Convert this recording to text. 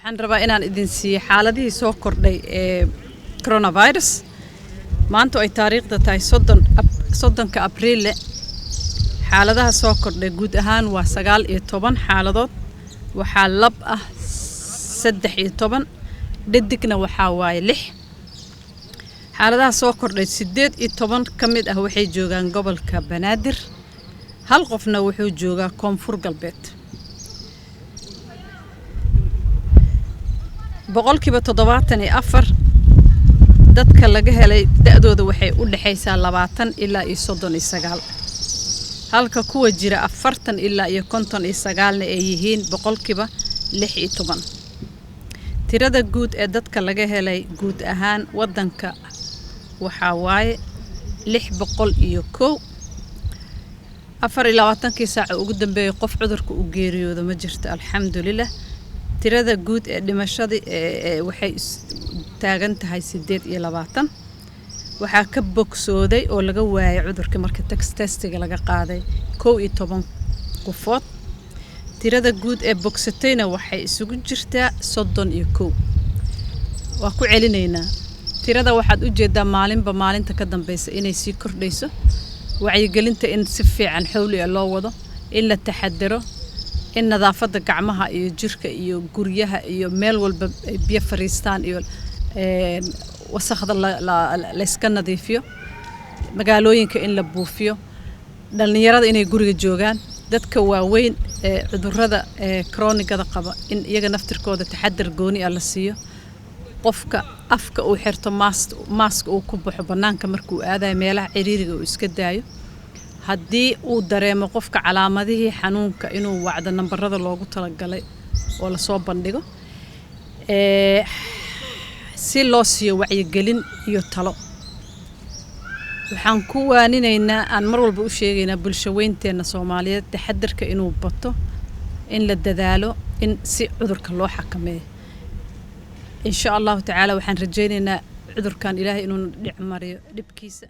Waxaan rabaa inaan idin siiyo xaaladihii soo kordhay ee coronavirus. Maanta oo ay taariikhda tahay 30-ka Abriille, xaaladaha soo kordhay guud ahaan waa 19 xaaladood. Waxaa lab ah 13, dhadigna waxaa waaye 6. Xaaladaha soo kordhay 18 ka mid ah waxay joogaan gobolka Banaadir, hal qofna wuxuu joogaa Koonfur Galbeed. 74% dadka laga helay da'dooda waxay u dhexaysaa 20 ilaa iyo 39, halka kuwa jira 40 ilaa iyo 59-na ay yihiin 16%. Tirada guud ee dadka laga helay guud ahaan waddanka waxaa waaye 601. 24-kii saaca ugu dambeeyay qof cudurka u geeriyooda ma jirto, alxamdulilah. Tirada guud ee dhimashada waxay taagan tahay 28. Waxaa ka bogsooday oo laga waayay cudurka marka testiga laga qaaday 11 qofood. Tirada guud ee bogsatayna waxay isugu jirtaa 31. Waa ku celinaynaa tirada, waxaad u jeedaa maalinba maalinta ka dambeysa inay sii kordhayso. Wacyigelinta in si fiican xowli ah loo wado, in la taxadaro, in nadaafadda gacmaha iyo jirka iyo guryaha iyo meel walba ay biyo fariistaan iyo wasakhda layska nadiifiyo, magaalooyinka in la buufiyo, dhallinyarada inay guriga joogaan, dadka waaweyn ee cudurrada ee kroonigada qaba in iyaga naftirkooda taxadar gooni ah la siiyo, qofka afka uu xirto maaska uu ku baxo bannaanka markuu aadayo, meelaha ciriiriga uu iska daayo. Haddii uu dareemo qofka calaamadihii xanuunka inuu wacdo nambarada loogu talagalay oo lasoo bandhigo si loo siiyo wacyigelin iyo talo. Waxaan ku waaninaynaa, aan mar walba u sheegaynaa bulsho weynteenna Soomaaliyeed taxadarka inuu bato, in la dadaalo, in si cudurka loo xakameeyo. Insha Allahu tacaala waxaan rajaynaynaa cudurkan Ilaahay inuu dhic mariyo dhibkiisa.